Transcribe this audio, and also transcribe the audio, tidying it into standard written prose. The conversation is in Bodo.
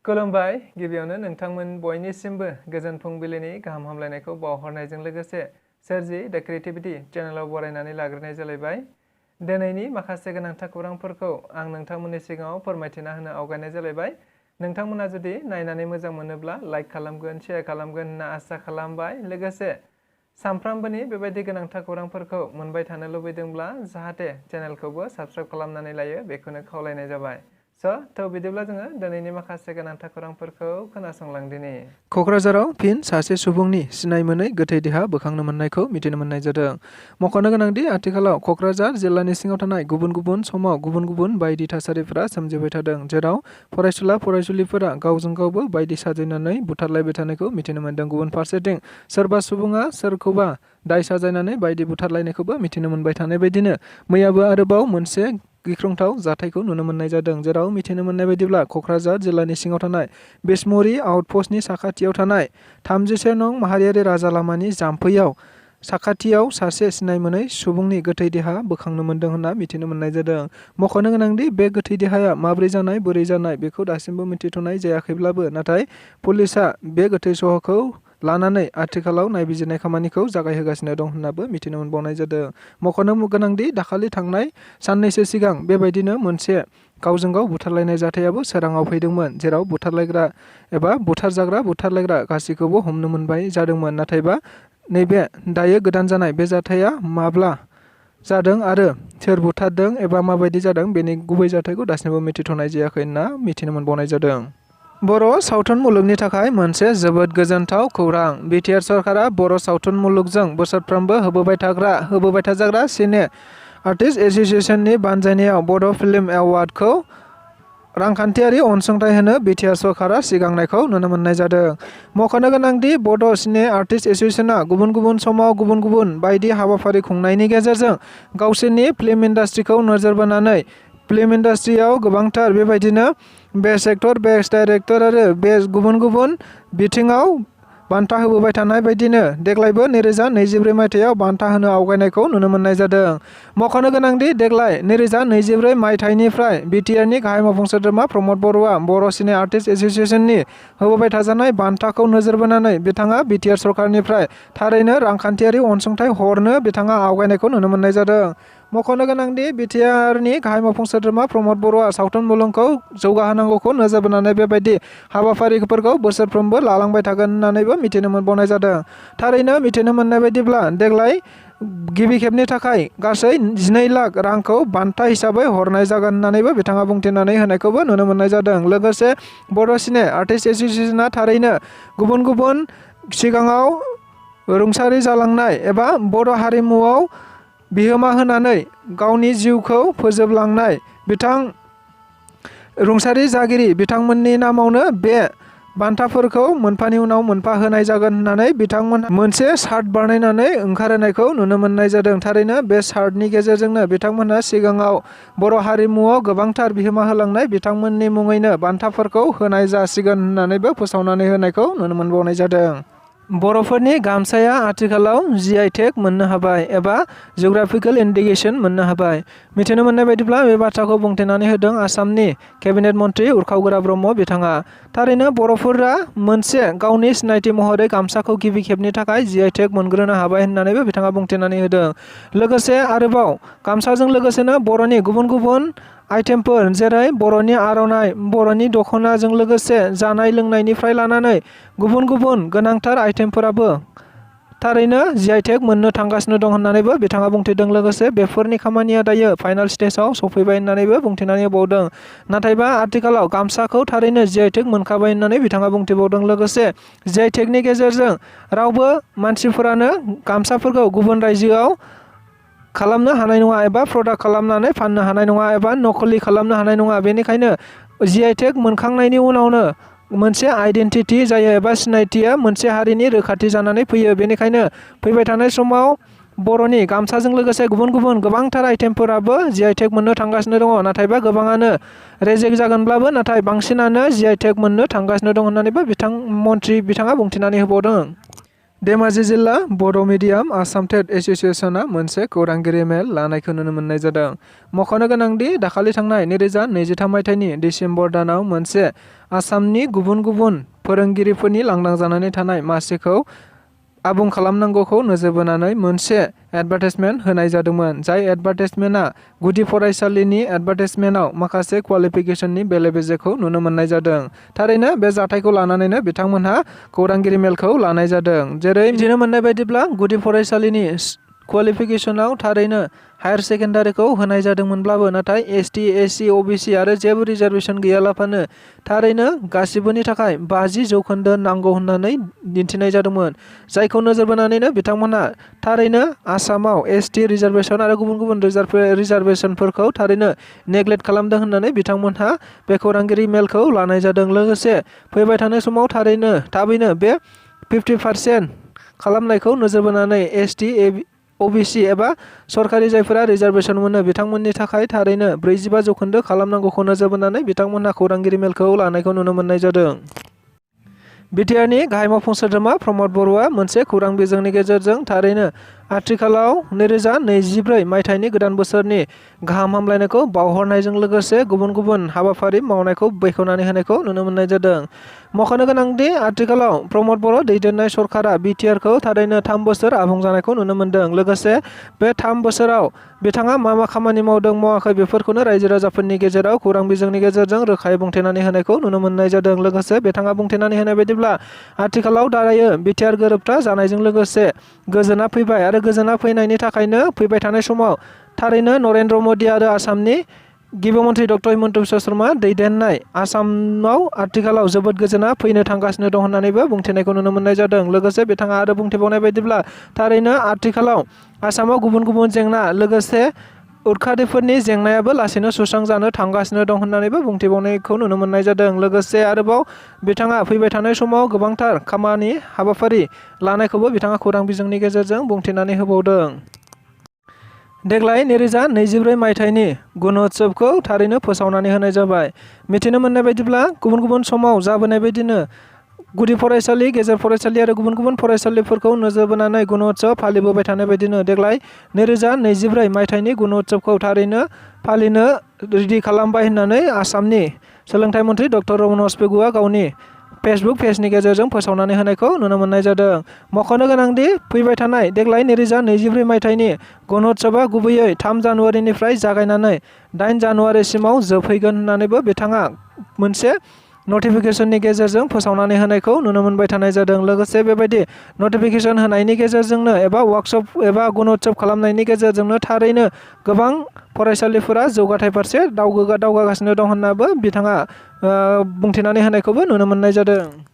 खुलुमबाय गिबियावनो नोंथांमोन बयनिसिमबो गोजोन फुंबिलिनि गाहाम हामलायनायखौ बावहरनायजों लोगोसे सोरजि द क्रिएटिविटी चेनेलाव बरायनानै लाग्रोनाय जालायबाय। दिनैनि माखासे गोनांथार खौरांफोरखौ आं नोंथांमोननि सिगाङाव फोरमायथिना होनो आवगायनाय जालायबाय। नोंथांमोना जुदि नायनानै मोजां मोनोब्ला लाइक खालामगोन, शेयार खालामगोन होनना आसा खालामबाय। लोगोसे सानफ्रामबोनि बेबायदि गोनांथार खौरांफोरखौ मोनबाय थानो लुबैदोंब्ला जाहाथे चेनेलखौबो साबस्क्राइब खालामनानै लायो बेखौनो खावलायनाय जाबाय। थ' बिदिब्ला जोङो दिनैनि माखासे गोनांथार खौरांफोरखौ खोनासंलांदिनि। क'क्राझाराव फिन सासे सुबुंनि सिनाय मोनै गोथै देहा बोखांनो मोननायखौ मिथिनो मोननाय जादों। मख'नो गोनांदि आथिखालाव क'क्राझार जिल्लानि सिङाव थानाय गुबुन गुबुन समाव गुबुन गुबुन बायदि थासारिफोरा सोमजिबाय थादों, जेराव फरायसुला फरायसुलिफोरा गावजों गावबो बायदि साजायनानै बुथारलायबाय थानायखौ मिथिनो मोनदों। गुबुन फारसेथिं सोरबा सुबुङा सोरखौबा दाय साजायनानै बायदि बुथारलायनायखौबो मिथिनो मोनबाय थानाय बायदिनो मैयाबो आरोबाव मोनसे गिख्रंथाव जाथायखौ नुनो मोननाय जादों, जेराव मिथिनो मोननाय बायदिब्ला क'क्राझार जिल्लानि सिङाव थानाय बिसमुरि आउटपस्टनि साखाथियाव थानाय 31 नं माहारियारि राजा लामानि जाम्फैयाव साखाथियाव सासे सिनाय मोनै सुबुंनि गोथै देहा बोखांनो मोनदों होनना मिथिनो मोननाय जादों। मख'नो गोनांदि बे गोथै देहाया माब्रै जानाय बोरै जानाय बेखौ दासिमबो मिथिथ'नाय जायाखैब्लाबो नाथाय पुलिसआ बे गोथै सहखौ लानानै आथिखालाव नायबिजिरनाय खामानिखौ जागायहोगासिनो दं होननाबो मिथिनो मोनबावनाय जादों। मख'नो गोनांदि दाखालि थांनाय साननैसो सिगां बेबायदिनो मोनसे गावजों गाव बुथारलायनाय जाथायाबो सोराङाव फैदोंमोन, जेराव बुथारलायग्रा एबा बुथारजाग्रा गासैखौबो हमनो मोनबाय जादोंमोन। नाथायबा नैबे दायो गोदान जानाय बे जाथाया माब्ला जादों आरो सोर बुथारदों एबा माबायदि जादों बेनि गुबै जाथायखौ दासिमबो मिथिथ'नाय जायाखै होनना मिथिनो मोनबावनाय जादों। बर' सावथुन मुलुगनि थाखाय मोनसे जोबोद गोजोनथाव खौरां। बिटिआर सरकारा बर' सावथुन मुलुगजों बोसोरफ्रोमबो होबोबाय थाजाग्रा सिने आर्टिस्ट एस'सिएशननि बानजायनायाव बड' फिल्म एवार्डखौ रांखान्थियारि अनसुंथाइ होनो बिटिआर सरकारा सिगांनायखौ नुनो मोननाय जादों। मख'नो गोनांदि बड' सिने आर्टिस्ट एस'सिएशना गुबुन गुबुन समाव गुबुन गुबुन बायदि हाबाफारि खुंनायनि गेजेरजों गावसोरनि फिल्म इन्डास्ट्रिखौ नोजोर बोनानै फिल्म इन्डास्ट्रियाव गोबांथार बेबायदिनो बेस्ट एक्टर, बेस्ट डाइरेक्टर आरो बेस्ट गुबुन गुबुन बिथिङाव बान्था होबोबाय थानाय बायदिनो देग्लायबो 2024 मायथाइयाव बान्था होनो आवगायनायखौ नुनो मोननाय जादों। मख'नो गोनांदि देग्लाय 2024 मायथाइनिफ्राय बिटिआरनि गाहाय मावफुं सोद्रोमा प्रमद बर'आ बर' सिने आर्टिस्ट एस'सिएशननि होबोबाय थाजानाय बान्थाखौ नोजोर बोनानै बिथाङा बिटिआर सरकारनिफ्राय थारैनो रांखान्थियारि अनसुंथाइ हरनो बिथाङा आवगायनायखौ नुनो मोननाय जादों। मख'नो गोनांदि बिटिआरनि गाहाय मावफुं सोद्रोमा प्रमद बर'आ सावथुन मुलुगखौ जौगाहोनांगौखौ नोजोर बोनानै बेबायदि हाबाफारिफोरखौ बोसोरफ्रोमबो लालांबाय थागोन होननानैबो मिथिनो मोनबावनाय जादों। थारैनो मिथिनो मोननाय बायदिब्ला देग्लाय गिबि खेबनि थाखाय गासै 12 लाख रांखौ बान्था हिसाबै हरनाय जागोन होननानैबो बिथाङा बुंथिनानै होनायखौबो नुनो मोननाय जादों। लोगोसे बर' सिने आर्टिस्ट एस'सिएशना थारैनो गुबुन गुबुन सिगाङाव रुंसारि जालांनाय एबा बर' हारिमुआव बिहोमा होनानै गावनि जिउखौ फोजोबलांनाय रुंसारि जागिरि बिथांमोननि नामावनो बे बान्थाफोरखौ मोनफानि उनाव मोनफा होनाय जागोन होननानै बिथांमोनहा मोनसे चार्ट बानायनानै ओंखारहोनायखौ नुनो मोननाय जादों। थारैनो बे चार्टनि गेजेरजोंनो बिथांमोनहा सिगाङाव बर' हारिमुआव गोबांथार बिहोमा होलांनाय बिथांमोननि मुङैनो बान्थाफोरखौ होनाय जासिगोन होननानैबो फोसावनानै होनायखौ नुनो मोनबावनाय जादों। बर'फोरनि गामसाया आथिखालाव GI टेग मोननो हाबाय एबा जिअग्राफिकेल इन्डिकेसन मोननो हाबाय। मिथिनो मोननाय बायदिब्ला बे बाथ्राखौ बुंथिनानै होदों आसामनि केबिनेट मन्त्रि उरखाव ब्रह्म बिथाङा। थारैनो बर'फोरा मोनसे गावनि सिनायथि महरै गामसाखौ गिबि खेबनि थाखाय GI टेग मोनग्रोनो हाबाय होननानैबो बिथाङा बुंथिनानै होदों। लोगोसे आरोबाव गामसाजों लोगोसेनो बर'नि गुबुन गुबुन आइटेमफोर जेरै बर'नि आर'नाइ, बर'नि दख'नाजों लोगोसे जानाय लोंनायनिफ्राय लानानै गुबुन गुबुन गोनांथार आइटेमफोराबो थारैनो GI टेग मोननो थांगासिनो दं होननानैबो बिथाङा बुंथिदों। लोगोसे बेफोरनि खामानिया दायो फाइनाल स्टेजाव सफैबाय होननानैबो बुंथिनानै होबावदों। नाथायबा आथिखालाव गामसाखौ थारैनो GI टेग मोनखाबाय होननानै बिथाङा बुंथिबावदों। लोगोसे GI टेगनि गेजेरजों रावबो मानसिफोरानो गामसाफोरखौ गुबुन रायजोआव खालामनो हानाय नङा एबा प्रडाक्ट खालामनानै फाननो हानाय नङा एबा नकलि खालामनो हानाय नङा। बेनिखायनो GI टेग मोनखांनायनि उनावनो मोनसे आइडेन्टिटि जायो एबा सिनायथिया मोनसे हारिनि रोखाथि जानानै फैयो। बेनिखायनो फैबाय थानाय समाव बर'नि गामसाजों लोगोसे गुबुन गुबुन गोबांथार आइटेमफोराबो GI टेग मोननो थांगासिनो दङ। नाथायबा गोबाङानो रेजेक्ट जागोनब्लाबो नाथाय बांसिनानो GI टेग मोननो थांगासिनो दं होननानैबो मन्त्रि बिथाङा बुंथिनानै होबावदों। धेमाजि जिल्ला बड' मिडियाम आसाम टेट एस'सिएशना मोनसे खौरांगिरि मेल लानायखौ नुनो मोननाय जादों। मख'नो गोनांदि दाखालि थांनाय 2023 मायथाइनि डिसेम्बर दानाव मोनसे आसामनि गुबुन गुबुन फोरोंगिरिफोरनि लांदां जानानै थानाय मासिखौ आबुं खालामनांगौखौ नोजोर बोनानै मोनसे एडभार्टाइजमेन्ट होनाय जादोंमोन। जाय एडभार्टाइजमेन्टआ गुदि फरायसालिनि एडभार्टाइजमेन्टआव माखासे क्वालिफिकेसननि बेले बेजेखौ नुनो मोननाय जादों। थारैनो बे जाथायखौ लानानैनो बिथांमोनहा खौरांगिरि मेलखौ लानाय जादों। जेरै मिथिनो मोननाय बायदिब्ला गुदि फरायसालिनि क्वालिफिकेसनाव थारैनो हायार सेकेन्डारिखौ होनाय जादोंमोनब्लाबो नाथाय एसटि, एससि, अबिसि आरो जेबो रिजार्भेसन गैयालाफानो थारैनो गासिबोनि थाखाय 50% नांगौ होननानै दिन्थिनाय जादोंमोन। जायखौ नोजोर बोनानैनो बिथांमोनहा थारैनो आसामाव एसटि रिजार्भेसन आरो गुबुन गुबुन रिजार्भेसनफोरखौ थारैनो नेग्लेक्ट खालामदों होननानै बिथांमोनहा बे खौरांगिरि मेलखौ लानाय जादों। लोगोसे फैबाय थानाय समाव थाबैनो बे 50% खालामनायखौ नोजोर बोनानै एसटि, अबिसि एबा सरकारि जायफोरा रिजार्भेसन मोनो बिथांमोननि थाखाय थारैनो 45% खालामनांगौखौ नोजोर बोनानै बिथांमोनहा खौरांगिरि मेलखौ लानायखौ नुनो मोननाय जादों। बिटिआरनि गाहाय मावफुं सोद्रोमा प्रमद बर'आ मोनसे खौरां बिजोंनि गेजेरजों थारैनो आथिखालाव 2024 मायथाइनि गोदान बोसोरनि गाहाम हामलायनायखौ बावहरनायजों लोगोसे गुबुन गुबुन हाबाफारि मावनायखौ बेखेवनानै होनायखौ नुनो मोननाय जादों। मख'नो गोनांदि आथिखालाव प्रमद बर' दैदेननाय सरकारा बिटिआरखौ थारैनो 3 बोसोर आबुं जानायखौ नुनो मोनदों। लोगोसे बे 3 बोसोराव बिथाङा मा मा खामानि मावदों मावाखै बेफोरखौनो रायजो राजाफोरनि गेजेराव खौरां बिजोंनि गेजेरजों रोखायै बुंथिनानै होनायखौ नुनो मोननाय जादों। लोगोसे बिथाङा बुंथिनानै होनाय बायदिब्ला आथिखालाव दायो बिटिआर गोरोबथा जानायजों लोगोसे गोजोना फैबाय आरो गोजोना फैनायनि थाखायनो फैबाय थानाय समाव थारैनो नरेन्द्र मदि आरो आसामनि गिबि मन्थ्रि डक्टर हिमन्त बिश्व शर्मा दैदेननाय आसामाव आथिखालाव जोबोद गोजोना फैनो थांगासिनो दं होननानैबो बुंथिनायखौ नुनो मोननाय जादों। लोगोसे बिथाङा आरो बुंथिबावनाय बायदिब्ला थारैनो आथिखालाव आसामाव गुबुन गुबुन जेंना लोगोसे उदखारिफोरनि जेंनायाबो लासैनो सुस्रांजानो थांगासिनो दं होननानैबो बुंथिबावनायखौ नुनो मोननाय जादों। लोगोसे आरोबाव बिथाङा फैबाय थानाय समाव गोबांथार खामानि हाबाफारि लानायखौबो बिथाङा खौरां बिजोंनि गेजेरजों बुंथिनानै होबावदों। देग्लाय 2024 मायथाइनि गुण'त्सबखौ थारैनो फोसावनानै होनाय जाबाय। मिथिनो मोननाय बायदिब्ला गुबुन गुबुन समाव जाबोनाय बायदिनो गुदि फरायसालि, गेजेर फरायसालि आरो गुबुन गुबुन फरायसालिफोरखौ नोजोर बोनानै गुण'त्सब फालिबोबाय थानाय बायदिनो देग्लाय 2024 मायथाइनि गुण'त्सबखौ थारैनो फालिनो रेडि खालामबाय होननानै आसामनि सोलोंथाइ मन्थ्रि डक्टर रमनस पेगुआ गावनि फेसबुक पेजनि गेजेरजों फोसावनानै होनायखौ नुनो मोननाय जादों। मख'नो गोनांदि फैबाय थानाय देग्लाय 2024 मायथाइनि गुण'त्सबआ गुबैयै 3 जानुवारिनिफ्राय जागायनानै 8 जानुवारिसिमाव जोबहैगोन होननानैबो बिथाङा मोनसे नटिफिकेसननि गेजेरजों फोसावनानै होनायखौ नुनो मोनबाय थानाय जादों। लोगोसे बेबायदि नटिफिकेसन होनायनि गेजेरजोंनो एबा वार्कशप एबा गुण'त्सब खालामनायनि गेजेरजोंनो थारैनो गोबां फरायसालिफोरा जौगाथाय फारसे दावगागासिनो दं होननाबो बिथाङा बुंथिनानै होनायखौबो नुनो मोननाय जादों।